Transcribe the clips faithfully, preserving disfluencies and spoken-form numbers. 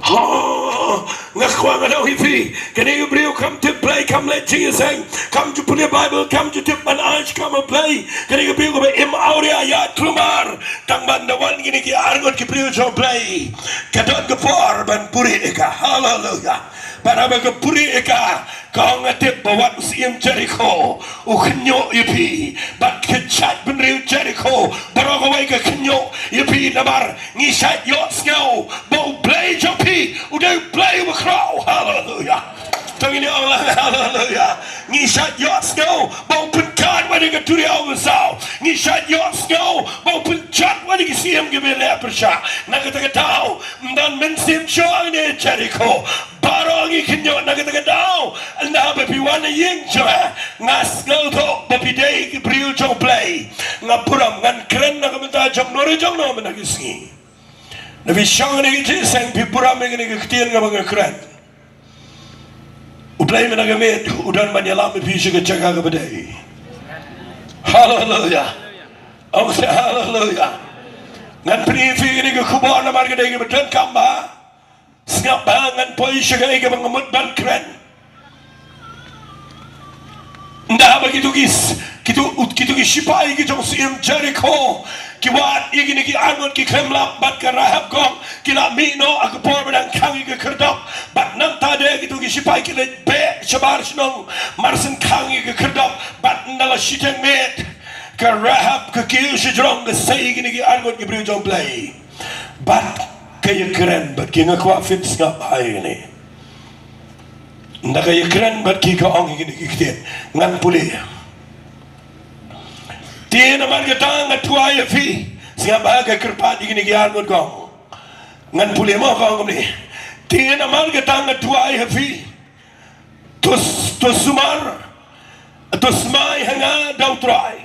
Oh, nga kwah ngan ong ïa phi, kane ka briew kam tip Blei, kam leh jingïaseng, kam ju pule Baibl, kam ju tip ban ai kam ha Blei. Kane ka briew kaba im awria ïa tulmar, tang ban da wan kine ki arngut ki briew jong Blei, ka don ka por ban puri ïa ka. Haleluya. Bad haba ka puri ïa ka, ka ong, nga tip ba wat u syiem Jeriko u khynñiuh ïa phi, bad ka jaitbynriew Jeriko baroh kawei ka khynñiuh ïa phi, namar ngi shait ïohsngew ba u Blei jong phi u dei u Blei uba khraw. Haleluya. To ngin ong lang haleluya. Ngi shait ïohsngew ba u pynkheiñ wat ïa ka duriaw basaw. Ngi shait ïohsngew ba u pynjot wat ïa ki syiem kiba leh pyrshah. Na kata ka daw, ym don mynsiem shuh hangne Jeriko. Baroh ngi khynñiuh. Na kata ka daw, ynda haba phi wan na ïing jong nga, nga sngewthuh ba phi dei ki briew jong Blei. Nga burom, ngan kren na ka bynta jong no re jong no mynta ka sngi. Na phi shong na ki jingïaseng, phi burom ïa kane ka ktien kaba nga kren. U Blei mynta ka miet u don ban ïalam ïa phi sha ka jaka kaba dei. Haleluya. Ong sa haleluya. Ngan pyni ïa phi kane ka khubor namar ka dei kaba donkam bha. Sngap bha, ngan poi sha kaei kaba nga mut ban kren. Ynda haba kito ki s-, kito, kito ki shipai ki jong u syiem Jeriko ki wad ïa kine ki arngut ki khlem lap bad ka Rahab kong, ki la mih noh ha ka por ba dang khang ïa ka khyrdop. Bad nangta de kito ki shipai ki leit beh shabar shnong mar shen khang ïa ka khyrdop. Bad ynda la shiteng miet, ka Rahab ka kiew shajrong, ka sei ïa kine ki arngut ki briew jong Blei. Bad ka ïakren bad ki, nga kwah phin sngap bha ïa kane. Ynda ka ïakren bad ki, ka ong ïa kine ki ktien, ngan pule. Te namar kata nga duwai ïa phi. Sngap bha, ka kyrpad ïa kine ki arngut, ka ong, ngan pule mo, ka ong kumne. Te namar kata nga duwai ïa phi. To s-, to sumar, to smai ha nga da u Trai.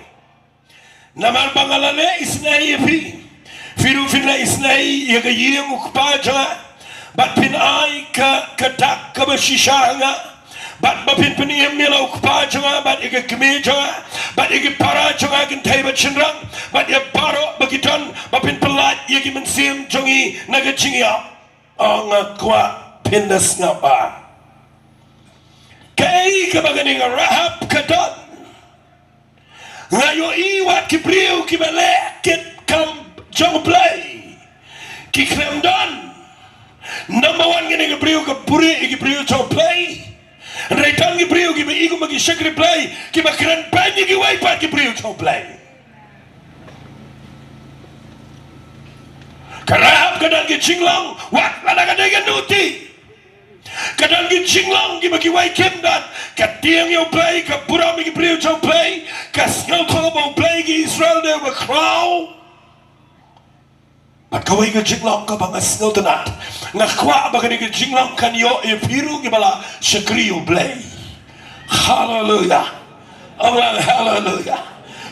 Namar ba nga la leh isynei ïa phi. Phi ruh phin leh isynei ïa ka ïing u kpa jong nga, bad phin ai ka, ka dak kaba shisha ha nga. Bad ba phin pynim ïa la u kpa jong nga, bad ïa ka kmie jong nga, bad ïa ki para jong nga kynthei bad shynrang, bad ïa baroh ba ki don, ba phin pyllait ïa ki mynsiem jong ngi na ka jingïap. Oh, nga kwah phin da sngap bha. Kaei kaba kane ka Rahab ka don. Nga ïohi wat ki briew kiba leh kit kam jong Blei ki khlem don. Number one, kine ki briew ka buhrieh ïa ki briew jong Blei. Hynrei don ki briew kiba i kumba ki shakri Blei, kiba kren beiñ ïa kiwei pat ki briew jong Blei. Ka Rahab ka don ki jinglong wat lada ka dei ka nuti. Ka don ki jinglong kiba kiwei kim don. Ka tieng ïa u Blei, ka burom ïa ki briew jong u Blei, ka sngewthuh ba u Blei ki Israel dei uba khraw. Bad kawei ka jinglong kaba nga sngewtynnat, nga kwah ba kane ka jinglong kan ïoh ïa phi ruh kiba la shakri ïa u Blei. Haleluya. Ong lang haleluya.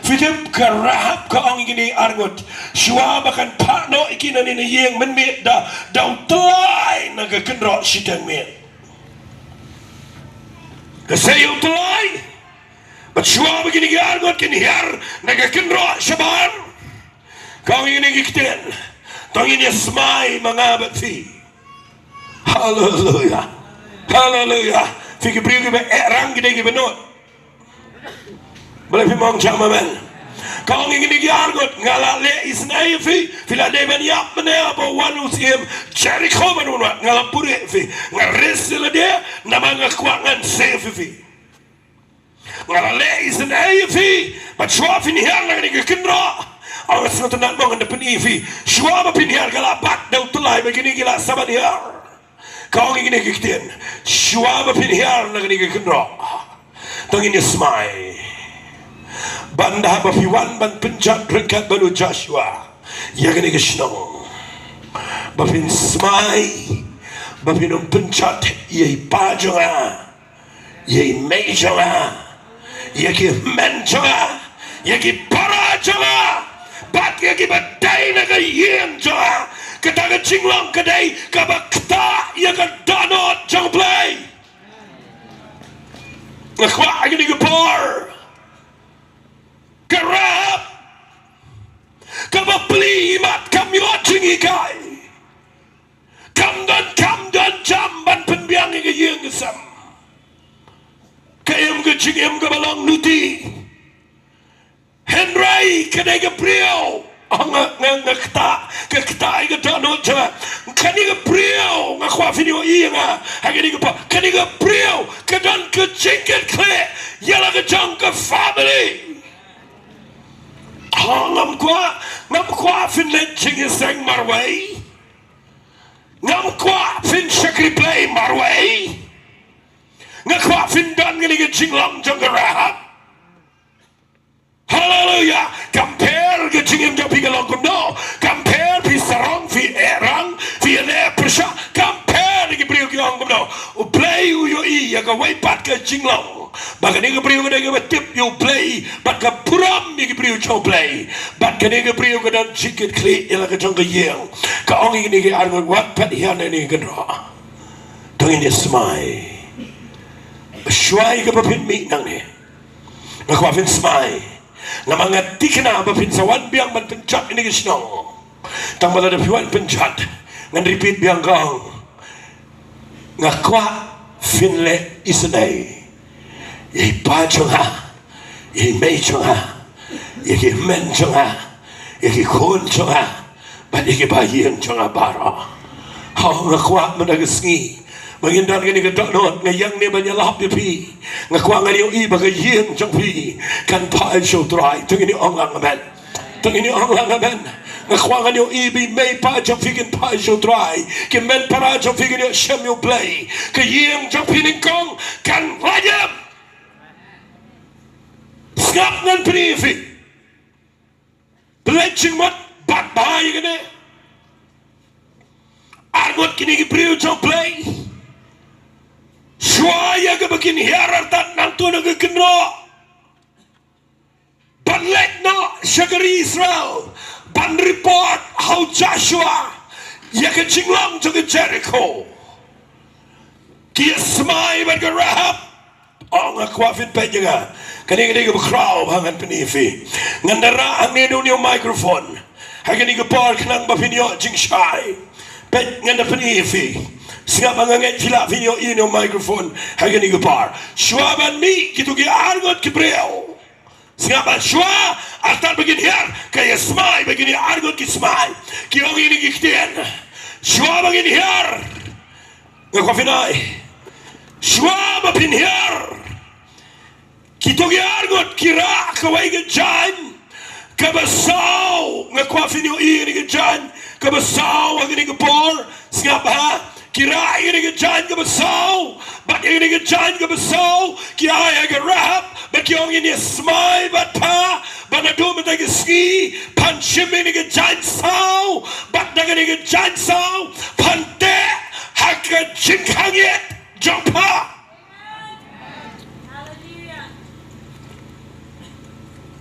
Phi tip ka Rahab ka ong ïa kine arngut, shuwa ba kan phah noh ïa ki nangne na ïing mynmiet da, da u tyllai na ka kynroh shiteng miet. Ka sei ïa u tyllai. Bad shuwa ba kine ki arngut kin hiar na ka kynroh shabar, ka ong ïa kine ki ktien. To ngin ïa smai ma nga bad phi. Haleluya. Haleluya. Phi ki briew kiba eh rang ki dei kiba nud. Balei phim ong jam amen? Ka ong ïa kine ki arngut, nga la leh isynei ïa phi, phi la dei ban ïap mynne haba wan u syiem Jeriko ban wan wad, nga la buhrieh ïa phi. Nga risk ïa lade namar nga kwah ngan save ïa phi. Nga la leh isynei ïa phi, bad shuwa phin hiar na kane ka kynroh. Ong, nga sngewtynnat mo, ngan da pyni ïa phi. Shuwa ba phin hiar, ka la bat da u tyllai bad kine ki la sa ban hiar. Ka ong ïa kine ki ktien, shuwa ba phin hiar na kane ka kynroh, to ngin ïa smai. Bad ynda haba phi wan ban pynjot ryngkat bad u Joshua ïa kane ka shnong, ba phin smai, ba phin ym pynjot ïa i pa jong nga, ïa i mei jong nga, ïa ki hynmen jong nga, ïa ki para jong nga, bad ïa kiba dei na ka ïing jong nga. Kata ka jinglong ka dei kaba ktah ïa ka dohnud jong u Blei. Nga kwah ha kane ka por, ka Rahab kaba plie imat, kam ïoh jinghikai. Kam don kam jingim kaba long nuti. Hynrei kane ka briew, oh, nga, nga, nga kta, ka kta ïa ka dohnud jong nga. Kane ka briew, nga kwah phin ïohi ïa nga ha kane ka por. Kane ka briew ka don ka jingkitkhlieh ïa la ka jong ka family. Oh, ngam kwah, ngam kwah phin leit jingïaseng marwei. Ngam kwah phin shakri Blei marwei. Nga kwah phin don kane ka jinglong jong ka Rahab. Haleluya. Kam pher ka jingim jong phi ka long kumno. Kam pher phi sarong, phi eh rang, phi eh pyrshah. Kam pher ki briew ki ong kumno. U Blei u ïohi ïa kawei pat ka jinglong. Ba kane ka briew ka dei kaba tip ïa U Blei bad ka burom ïa ki briew jong U Blei. Bad kane ka briew ka don jingkitkhlieh ïa la ka jong ka ïing. Ka ong ïa kine ki arngut, wat phet hiar na kane ka kynroh. To ngin ïa smai. Shuwa ïa kaba phin mih nangne, nga kwah phin smai. Namar nga thikna ba phin sa wan biang ban pynjot ïa kane ka shnong. Tang ba lada phi wan pynjot, ngan repeat biang, ka ong, nga kwah phin leh isynei ïa i pa jong nga, ïa i mei jong nga, ïa ki hynmen jong nga, ïa ki khun jong nga, bad ïa ki ba ïing jong nga baroh. Ho, nga kwah mynta ka sngi ba ngin don kane ka dohnud, nga ïeng ne ban ïalap ïa phi. Nga kwah ngan ïohi ba ka ïing jong phi kan phai sha U Trai. To ngin ong lang amen. To ngin ong lang amen. Nga kwah ngan ïohi ba i mei pa jong phi kin phai sha U Trai. Ki hynmen para jong phi kin ïoh shem ïa U Blei. Ka ïing jong phi nyngkong kan lait em. Sngap, ngan pyni ïa phi. Pynleit jingmut bad bha ïa kane. Arngut kine ki briew jong U Blei, shuwa ïa kaba kin hiar artat nangto na ka kynroh ban leit noh sha ka ri Israel ban report ha u Joshua ïa ka jinglong jong ka Jericho. Ki ïa smai bad ka Rahab. Oh, nga kwah phin peit ïa nga. Kane ka dei kaba khraw bha, ngan pyni ïa phi. Ngan da rah hangne na une u microphone ha kane ka por khnang ba phin ïoh jingshai. Peit, ngan da pyni ïa phi. Sngap, nga ngeit phi lah phin ïohi na une u microphone ha kane ka por. Shuwa ban mih kito ki arngut ki briew, sngap, ba shuwa artat ba kin hiar, ka ïa smai, ba kine arngut ki smai. Ki ong ïa kine ki ktien. Shuwa ba kin hiar, nga kwah phin ai. Shuwa ba phin hiar, kito ki arngut ki rah kawei ka jaiñ kaba saw. Nga kwah phin ïohi ïa kane ka jaiñ kaba saw ha kane ka por. Sngap bha. Ki rah ïa kane ka jaiñ kaba saw, bad ïa kane ka jaiñ kaba saw ki ai ha ka Rahab, bad ki ong, ngin ïa smai bad pha ba naduh mynta ka sngi phan shim ïa kane ka jaiñ saw, bad na kane ka jaiñ saw phan teh ha ka jingkhang ïit jong pha.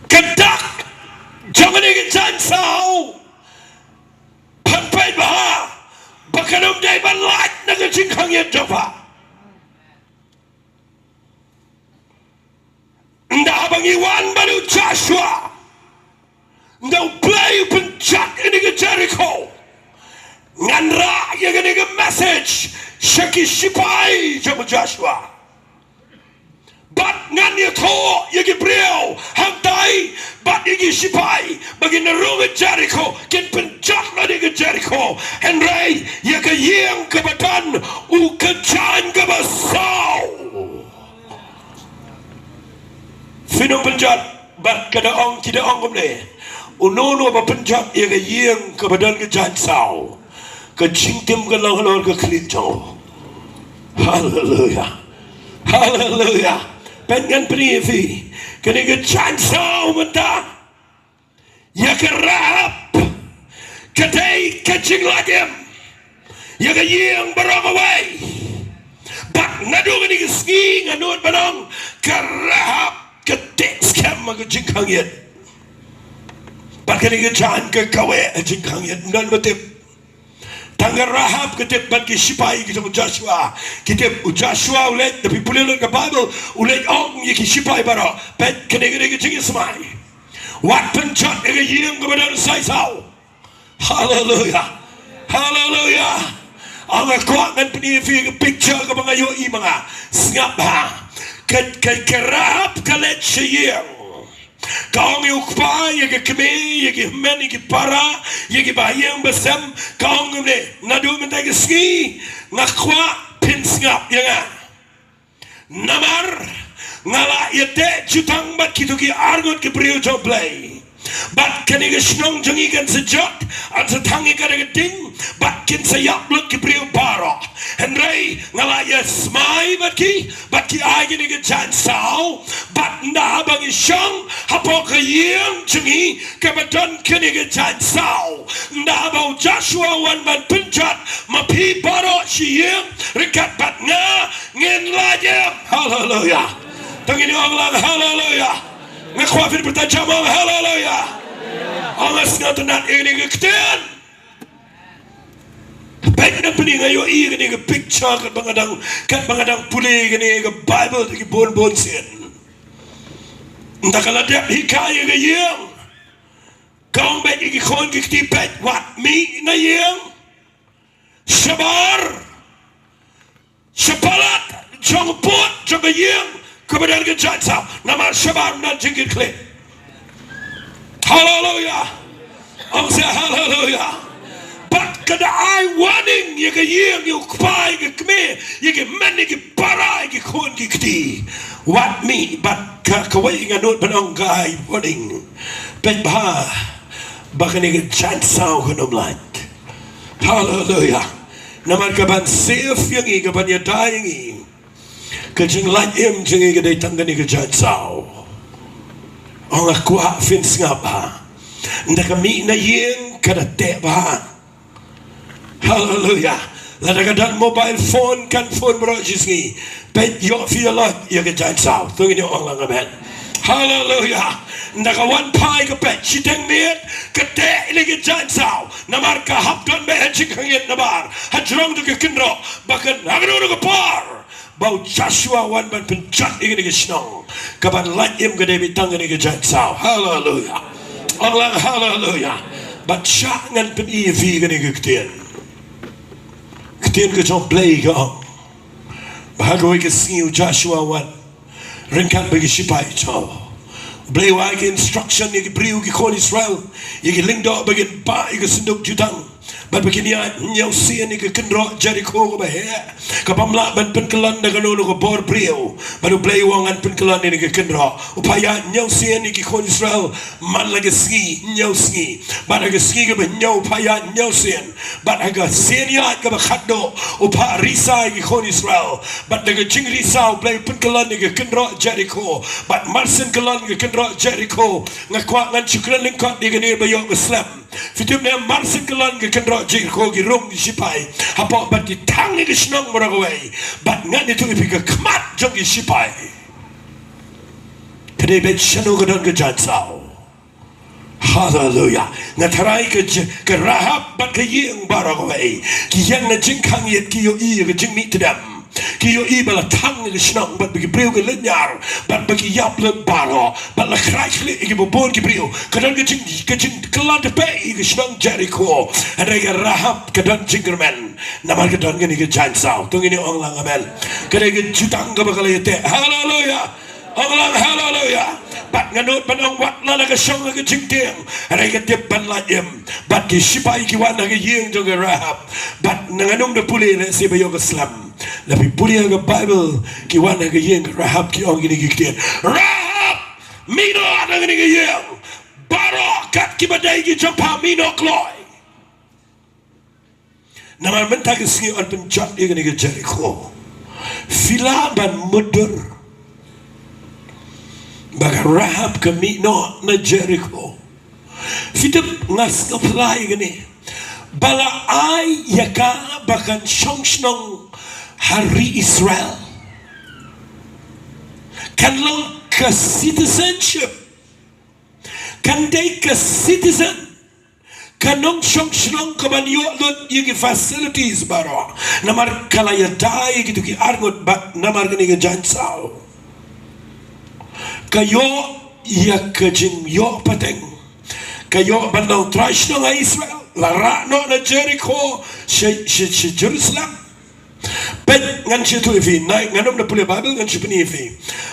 Ka dak jong kane ka jaiñ saw, phan peit bha ba kan ym dei ban lait na ka jingkhang ïit jong pha. Ynda haba ngi wan bad u Joshua, ynda U Blei u pynjot ïa kane ka Jericho, ngan rah ïa kane ka message sha ki shipai jong u Joshua. Bad ngan ïathuh ïa ki briew hangtai bad ïa ki shipai ba kin rung ïa Jericho, kin pynjot lade ïa ka Jericho. Hynrei ïa ka ïing kaba don u ka jaiñ kaba saw, phin ym pynjot. Bad ka da ong, ki da ong kumne, uno uno ba pynjot ïa ka ïing kaba don ka jaiñ saw, ka jingtim ka long halor ka khlieh jong u. Haleluya. Haleluya. Peit, ngan pyni ïa phi. Kane ka jaiñ saw mynta, ïa ka Rahab ka dei ka jinglait im ïa ka ïing baroh kawei. Bad naduh kane ka sngi nga nud ban ong, ka Rahab ka teh skhem ha ka jingkhang ïit. Bad kane ka jaiñ ka kaweh ha jingkhang ïit, ym don ba tip. Tang ka Rahab ka tip bad ki shipai ki jong u Joshua ki tip. U Joshua u leit, lada phi pule lut ka Baibl, u leit ong ïa ki shipai baroh, peit, kane ka dei ka jingïasmai. Wat pynjot ïa ka ïing kaba don u jaiñ saw. Haleluya. Haleluya. Nga kwah ngan pyni ïa phi ka picture kaba nga ïohi ma nga. Sngap bha. ka, ka, ka Rahab ka leit sha ïing. Ka ong ïa u kpa, ïa ki kmie, ïa ki hynmen, ïa ki para, ïa ki bahaïing basem, ka ong kumne, naduh mynta ka sngi, nga kwah phin sngap ïa nga. Namar nga la ïateh jutang bad kito ki arngut ki briew jong U Blei. Bad kane ka shnong jong ngi kan sa jot, yn sa thang ïa ka da ka ding, bad kin sa ïap lut ki briew baroh. Hynrei nga la ïasmai bad ki, bad ki ai kane ka jaiñ saw, bad ynda haba ngi shong hapoh ka ïing jong ngi kaba don kane ka jaiñ saw, ynda haba u Joshua u wan ban pynjot, ma phi baroh sha ïing ryngkat bad nga, ngin lait im. Haleluya. To ngin ong lang haleluya. Nga kwah phin pyrta jam, ong haleluya. Ong nga sngewtynnat ïa kane ka ktien. Peit, ngan pyni, nga ïohi kane ka picture katba nga dang, katba nga dang pule kane ka Bible da ki bun bun sien. Ynda ka la dep hikai ïa ka ïing, ka ong beit ïa ki khun ki kti, peit, wat mih na ïing. Shabar, shapalat jong u pud jong ka ïing kaba don ka jaiñ saw. Namar shabar ym don jingkitkhlieh. Haleluya. Ong sa haleluya. Bad ka da ai warning ïa ka ïing, ïa u kpa, ïa ka kmie, ïa ki hynmen, ïa ki para, ïa ki khun ki kti. Wat mih, bad ka, kawei nga nud ban ong ka ai warning. Peit bha ba kane ka jaiñ saw kan ym lait. Haleluya. Namar kaban save ïa ngi, kaban ïada ïa ngi, ka jinglait im jong ngi ka dei tang kane ka jaiñ saw. Ong nga kwah phin sngap bha. Ynda ka mih na ïing ka da teh bha. Haleluya. Lada ka don mobile phone kan phone baroh shi sngi. Peit, ïoh phi ïa lait ïa ka jaiñ saw. To ngin ong lang amen. Haleluya. Ynda ka wan phai ka peit shiteng miet, ka teh ïa ka jaiñ saw. Namar ka hap don beit ha jingkhangit nabar ha jrong jong ka kynroh ba kan hap don ka por ba u Joshua u wan ban pynjot ïa kane ka shnong. Kaban lait im ka dei beit tang kane ka jaiñ saw. Haleluya. Ong lang haleluya. Bad shah ngan pyni ïa phi kane ka ktien. Ktien ka jong U Blei ka ong ba ha kawei ka sngi u Joshua u wan ryngkat bad ki shipai jong u. U Blei u ai ka instruction ïa ki briew, ki khun Israel, ïa ki lyngdoh, ba kin bah ïa ka synduk jutang bad ba kin ïaid hynñiew sien ïa ka kynroh Jerikho kaba heh, kabym lah ban pynkyllon da kano kano ka bor briew. Bad U Blei u ong, ngan pynkyllon ïa ka kynroh. U phah ïaid hynñiew sien ïa ki khun Israel man la ka sngi, hynñiew sngi. Bad ha ka sngi kaba hynñiew u phah ïaid hynñiew sien. Bad ha ka sien ïaid kaba khatduh u phah risa ïa ki khun Israel. Bad da ka jingrisa U Blei u pynkyllon ïa ka kynroh Jerikho. Bad mar shen kyllon ka kynroh Jerikho, nga kwah ngan shu kren lyngkot ïa kane ba ïoh ka slem. Phi tip ne, mar shen kyllon ka kynroh Jerikho, ki rung ki shipai hapoh bad ki thang ïa ka shnong baroh kawei. Bad ngan ïathuh ïa phi, ka khmat jong ki shipai ka dei beit shano ka don ka jaiñ saw. Haleluya. Nga tharai ka j-, ka Rahab bad ka ïing baroh kawei ki ïeng na jingkhang ïit, ki ïohi ïa ka jingmih tdem. Ki ïohi ba la thang ïa ka shnong bad ba ki briew ki lynñiar bad ba ki ïap lut baroh bad la khraw khlieh ïa kiba bun ki briew. Ka don ka jing, ka jingkylla tpeh ïa ka shnong Jerikho. Hynrei ka Rahab ka don jingkyrmen namar ka don kane ka jaiñ saw. To ngin ong lang amen. Ka dei ka jutang kaba ka la ïateh. Haleluya. Ong lang haleluya. Bad nga nud ban ong, wat la ka shong ha ka jingtieng, hynrei ka tip ban lait im. Bad ki shipai ki wan ha ka ïing jong ka Rahab. Bad nga nang da pule, lehse ba ïoh ka slem. Lada phi pule ha ka Bible, ki wan ha ka ïing ka Rahab, ki ong kine ki ktien: Rahab, mih noh na kane ka ïing. Baroh kat kiba dei ki jong pha, mih noh kloi. Namar mynta ka sngi yn pynjot ïa kane ka Jerikho. Phi lah ban mutdur ba ka Rahab ka mih noh na Jerikho? Phi tip, nga sngewphylla ïa kane ba la ai ïa ka ba kan shong shnong ha ri Israel. Kan long ka citizenship. Kan dei ka citizen, ka nongshong shnong kaban ïoh lut ïa ki facilities baroh. Namar ka la ïada ïa kito ki arngut bad namar kane ka jaiñ saw, ka ïoh ïa ka jingïoh pateng. Ka ïoh ban long trai shnong ha Israel. La rah noh na Jerikho sha, sha, sha Jerusalem. Peit, ngan shu ïathuh ïa phi, nai, ngan ym da pule Baibl, ngan shu pyni ïa phi.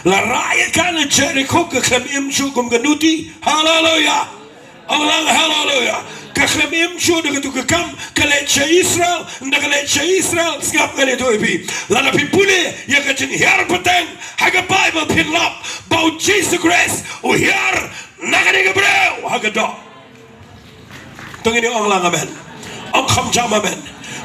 La rah ïa ka na Jerikho, ka khlem im shuh kum ka nuti. Haleluya. Ong lang haleluya. Ka khlem im shuh da katu ka kam, ka leit sha Israel, ynda ka leit sha Israel, sngap, ngan ïathuh ïa phi. Lada phi pule ïa ka jinghiar pateng ha ka Baibl, phin lap ba u Jisu Khrist u hiar na kane ka briew ha ka doh. To ngin ong lang amen. Ong kham jam amen.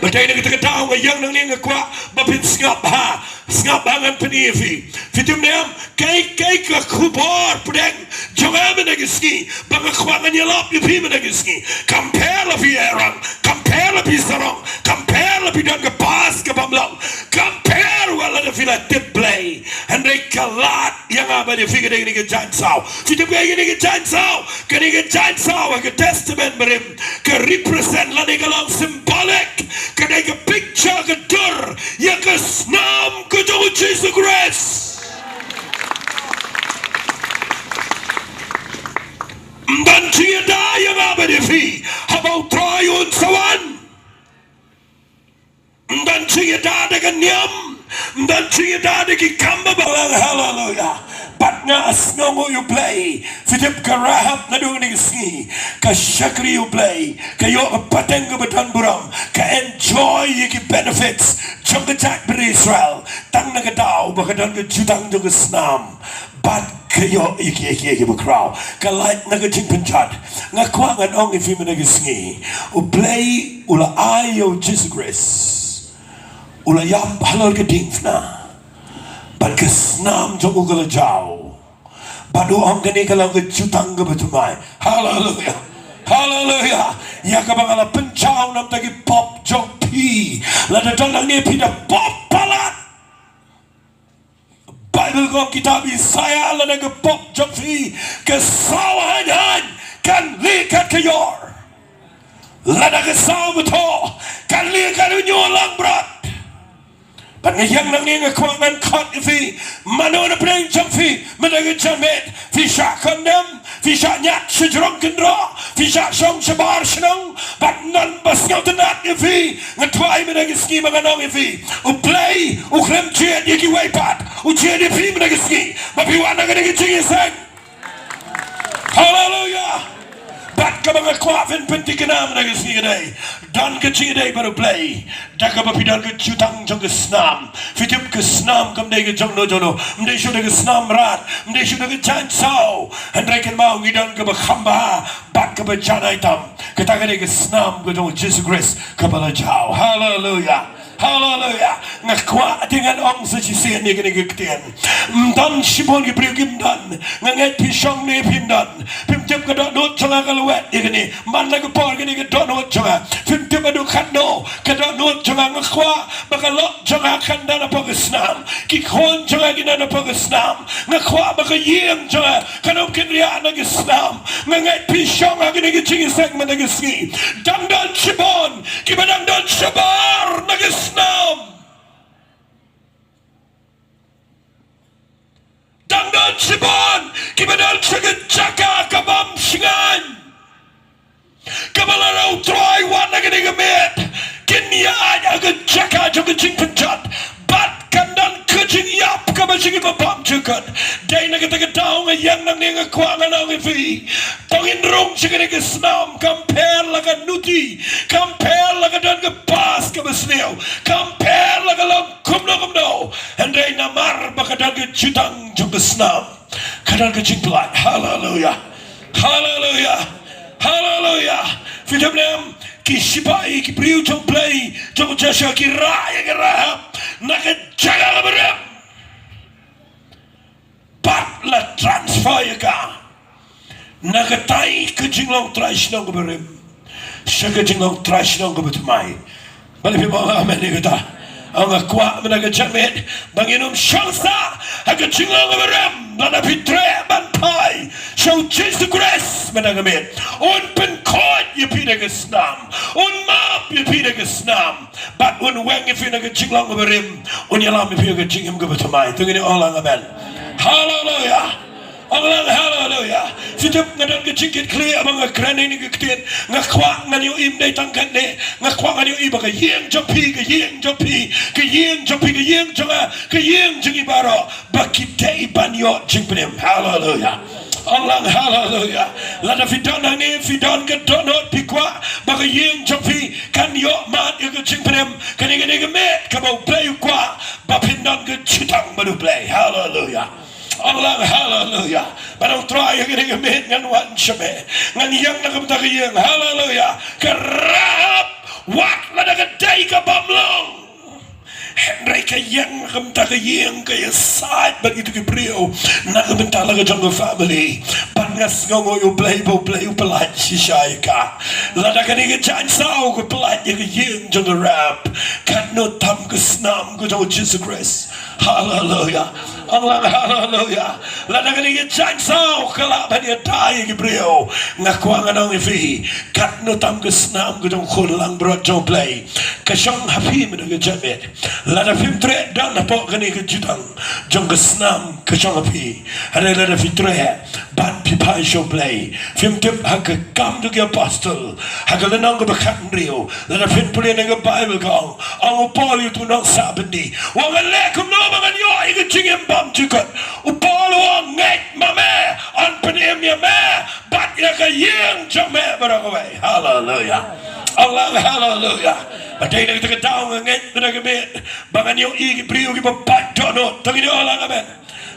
Ba dei na kata ka daw nga ïeng nangne nga kwah ba phin sngap bha. Sngap bha, ngan pyni ïa phi. Phi tip ne em, kaei kaei ka khubor pdeng jong nga mynta ka sngi, ba nga kwah ngan ïalap ïa phi mynta ka sngi. Kam pher la phi ïairang, kam pher la phi sarong, kam pher la phi don ka pass ka bym long, kam pher wat la da phi la tip Blei. Hynrei ka lad ïa nga bad ïa phi ka dei kane ka jaiñ saw. Phi tip kaei kane ka jaiñ saw? Kane ka jaiñ saw ha ka Testament Barim ka represent lane ka long symbolic, ka dei ka picture, ka dur ïa ka snam ka jong u Jisu Khrist. Ym don jingïada ïa nga bad ïa phi haba u Trai un sa wan. Ym don jingïada da ka niam, ym don jingïada da ki kam ba bha. Haleluya. Bad nga sngewnguh ïa u Blei. Phi tip, ka Rahab naduh kine ki sngi ka shakri ïa u Blei, ka ïoh ka pateng kaba don burom, ka enjoy ïa ki benefits jong ka jaitbynriew Israel, tang na ka daw ba ka don ka jutang jong ka snam. Bad ka ïoh ïa kiei kiei kiba khraw. Ka lait na ka jingpynjot. Nga kwah ngan ong ïa phi mynta ka sngi, u Blei u la ai ïa u Jisu Khrist, u la ïap halor ka diengphna, bad ka snam jong u ka la jaw. Bad u ong, kane ka long ka jutang kaba thymmai. Haleluya. Haleluya. Ïa kaba nga la pynjaw na bynta ki pop jong phi. Lada don hangne phi da pop palat, Baibl ka ong, kitab Isaïah, lada ka pop jong phi ka saw haiñ haiñ, kan lieh kat ka ïor. Lada ka saw bthoh, kan lieh kat u ñiuh langbrot. Bad nga ïeng nangne nga kwah ngan khot ïa phi, mano na pdeng jong phi mynta ka janmiet, phi shah condemn, phi shah ñiad shajrong kynroh, phi shah shong shabar shnong, bad ym don ba sngewtynnad ïa phi. Nga duwai mynta ka sngi ba ngan ong ïa phi, u Blei u khlem jied ïa kiwei pat, u jied ïa phi mynta ka sngi ba phi wan na kane ka jingïaseng. Haleluya. Bad kaba nga kwah phin pynthikna mynta ka sngi ka dei, don ka jingïadei bad u Blei da kaba phi don ka jutang jong ka snam. Phi tip, ka snam kam dei ka jong no jong no. Ym dei shuh da ka snam mrad, ym dei shuh da ka jaiñ saw. Hynrei kynmaw, ngi don kaba kham bha bad kaba janai tam. Kata ka dei ka snam ka jong u Jisu Khrist kaba la jaw. Haleluya. Haleluya. Nga kwah te ngan ong sa shisien ïa kane ka ktien. Ym don shibun ki briew, kim don. Nga ngeit phi shong ne phim don. Phim tip ka dohnud jong nga ka lwet ïa kane. Man la ka por kane ka dohnud jong nga. Phim tip haduh katno ka dohnud jong nga. Nga kwah ba ka lok jong nga kan don hapoh ka snam. Ki khun jong nga kin don hapoh ka snam. Nga kwah ba ka ïing jong nga kan ym kynriah na ka snam. Nga ngeit phi shong ha kane ka jingïaseng mynta ka sngi. Dang don shibun kiba dang don shabar na ka snam. Dang don shibun kiba don sha ka jaka ka bym shngaiñ, kaba lada u Trai wan na kane ka miet, kin ïaid ha ka jaka jong ka jingpynjot. Bad kan don ka jingïap kaba jong ki babam jukut. Dei na kata ka daw nga ïeng nangne, nga kwah ngan ong ïa phi, to ngin rung sha kane ka snam. Kam pher la ka nuti, kam pher la ka don ka pass kaba sniew, kam pher la ka long kumno kumno. Hynrei namar ba ka don ka jutang jong ka snam, ka don ka jingpyllait. Haleluya. Haleluya. Haleluya. Phi tip ne em, ki shipai, ki briew jong Blei, jong Joshua, ki rah ïa ka Rahab na ka jaka kaba rem. Bad la transfer ïa ka na katai ka jinglong trai shnong kaba rim sha ka jinglong trai shnong kaba thymmai. Balei phim ong amen ïa kata? Nga kwah mynta ka janmiet ba ngin ym shong sah ha ka jinglong kaba rim. Lada phi treh ban phai sha u Jisu Khrist mynta ka miet, un pynkhuid ïa phi na ka snam, un map ïa phi na ka snam. Bad un weng ïa phi na ka jinglong kaba rim, un ïalam ïa phi ha ka jingim kaba thymmai. To ngin ong lang amen. Haleluya. Ong lang haleluya. Phi tip nga don ka jingkitkhlieh ba nga kren ïa kane ka ktien. Nga kwah ngan ïohi ym dei tang katne. Nga kwah ngan ïohi ba ka ïing jong phi, ka ïing jong phi, ka ïing jong phi, ka ïing jong nga, ka ïing jong ngi baroh, ba ki dei ban ïoh jingpynim. Haleluya. Ong lang haleluya. Lada phi don hangne, phi don ka dohnud, phi kwah ba ka ïing jong phi kan ïoh mad ïa ka jingpynim, kane, kane ka miet kaba U Blei u kwah ba phin don ka jutang bad U Blei. Haleluya. Ong lang haleluya. Bad ong Trai, ha kane ka miet ngan wan sha me. Ngan ïeng na ka bynta ka ïing. Haleluya. Ka Rahab, wat lada ka dei ka bym long, hynrei ka ïeng na ka bynta ka ïing, ka ïasaid bad kito ki briew na ka bynta la ka jong ka family. Bad nga sngewnguh ïa U Blei ba U Blei u pynlait shisha ïa ka. Lada kane ka jaiñ saw ka pynlait ïa ka ïing jong ka Rahab, katno tam ka snam ka jong U Jisu Khrist. Haleluya. Ong lang haleluya. Lada kane ka jaiñ saw ka lah ban ïada ïa ki briew, nga kwah ngan ong ïa phi, katno tam ka snam ka jong U Khun langbrot jong U Blei ka shong ha phi mynta ka janmiet. Lada phim treh don hapoh kane ka jutang jong ka snam ka shong ha phi, hynrei lada phi treh bad phi phai sha U Blei. Phim tip ha ka Kam jong ki Apostol, ha ka lynnong kaba khathynriew, lada phin pule na ka Baibl ka ong, ong u Paul ïa utu u nongsah byndi, u ong, ngan leh kumno ba ngan ïoh ïa ka jingim bymjukut? U Paul u ong, ngeit ma me, yn pynim ïa me bad ïa ka ïing jong me baroh kawei. Haleluya. Ong lang haleluya. Ba dei na kata ka daw nga ngeit mynta ka miet ba ngan ïohi ki briew kiba pait dohnud. To ngin ong lang amen.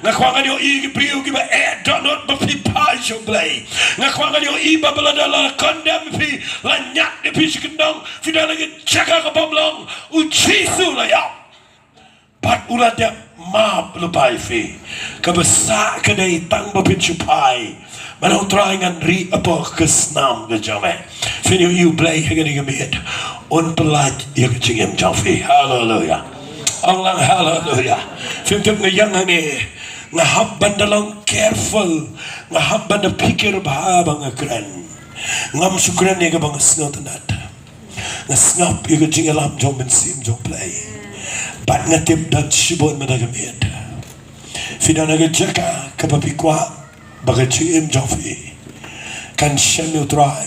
Nga kwah ngan ïohi ki briew kiba eh dohnud ba phi phai sha U Blei. Nga kwah ngan ïohi ba, ba lada la condemn phi, la ñiad ïa phi sha kyndong, phi don ha ka jaka ka bym long, U Jisu la ïap bad u la dep map lypa ïa phi. Kaba sah ka dei tang ba phin shu phai. Mynta Trai, ngan rieh hapoh ka snam ka jong me. Phin ïohi U Blei ha kane ka miet un pynlait ïa ka jingim jong phi. Haleluya. Ong lang haleluya. Phim tip, nga ïeng hangne, nga hap ban da long careful, nga hap ban da pyrkhat bha ba nga kren. Ngam shu kren ïa kaba nga sngewtynnat. Nga sngap ïa ka jingïalam jong U Mynsiem jong U Blei. Bad nga tip don shibun mynta ka miet phi don ha ka jaka kaba phi kwah ba ka jingim jong phi kan shem ïa U Trai,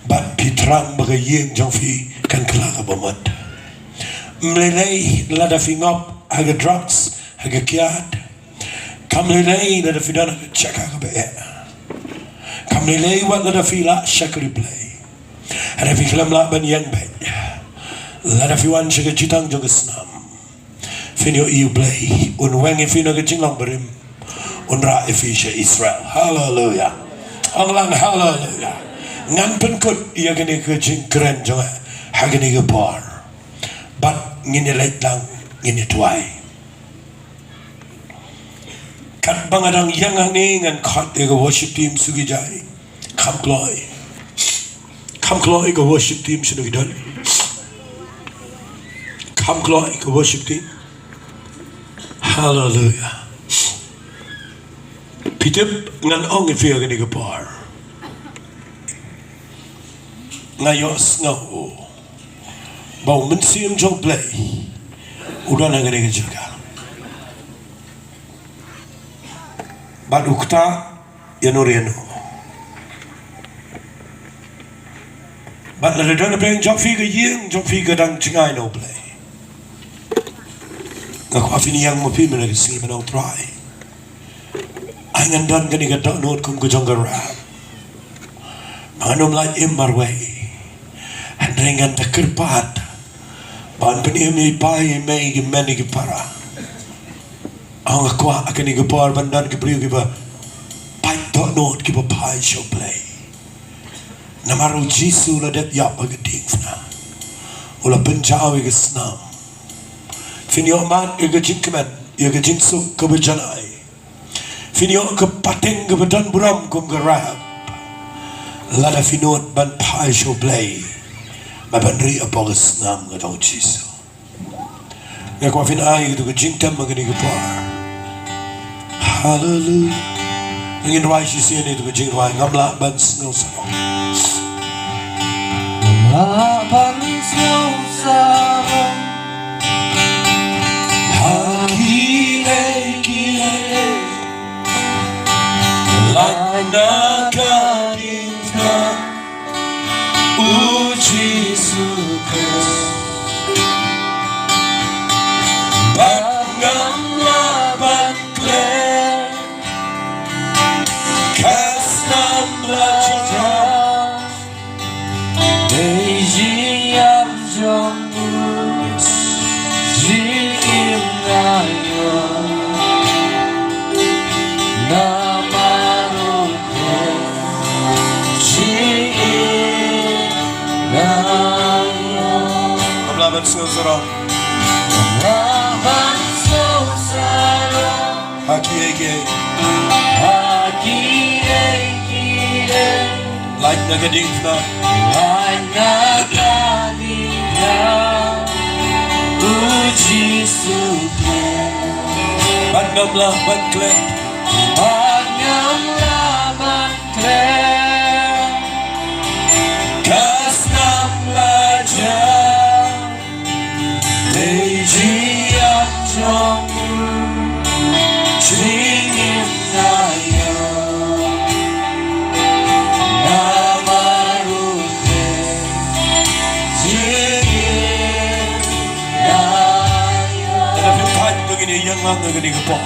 bad phi thrang ba ka ïing jong phi kan kylla kaba mut. Ym lei lei lada phi ngop ha ka drugs, ha ka kiad. Kam lei lei lada phi don ha ka jaka kaba eh. Kam lei lei wat lada phi la shakri Blei. Hynrei phi khlem lah ban ïeng beit. Lada phi wan sha ka jutang jong ka snam, phin ïohi U Blei un weng ïa phi na ka jinglong barim, un rah ïa phi sha Israel. Haleluya. Ong lang haleluya. Ngan pynkut ïa kane ka jingkren jong nga ha kane ka por. Bad ngin ïa leit lang, ngin ïa duwai. Katba nga dang ïeng hangne, ngan khot ïa ka worship team, Sugi Jai. Kham kloi. Kham kloi ka worship team, shano ki don? Kham kloi ka worship team. Haleluya. Phi tip, ngan ong ïa phi ha kane ka por, nga ïohsngew ba U Mynsiem jong U Blei u don ha kane ka jaka. Bad u ktah ïano ïano. Bad lada don ha pdeng jong phi ka ïing jong phi ka dang jngai na U Blei, nga kwah phin ïeng ma phi mynta ka sngi, mynta, Trai, ai ngan don kane ka dohnud kum ka jong ka Rahab. Ngan ym lait im marwei. Hynrei ngan da kyrpad ban pynim ïa i pa ïa i mei, ïa ki kmie ïa ki para. Nga kwah ha kane ka por ban don ki briew kiba pait dohnud, kiba phai sha U Blei. Namar U Jisu u la dep ïap ha ka diengphna. U la pynjaw ïa ka snam. Phin ïoh mad ïa ka jingkmen, ïa ka jingsuk kaba janai. Phin ïoh ka pateng kaba don burom kum ka Rahab lada phi nud ban phai sha U Blei, ban rieh hapoh ka snam ka jong U Jisu. Nga kwah phin ai ïa kito ka jingtem ha kane ka por. Haleluya. Ngin rwai shisien ïa kito ka jingrwai, Ngam Lah Ban Sngew Sarong. Ngam lah ban sngew sarong ha kiei kiei. Lah ban sngewsarong. Lah ban sngewsarong. Ha kiei kiei. Ha kiei kiei. Lait na ka diengphna. Lait na ka diengphna. U Jisu Khrist. Bad ngam lah ban klet. Bad ngam lah ban klet. Ka snam la jam. Dei jingïap jong u. Jingim nga ïoh. Namar u dei jingim nga ïoh. Lada phi thait to ngin ïa ïeng lang ha kane ka por.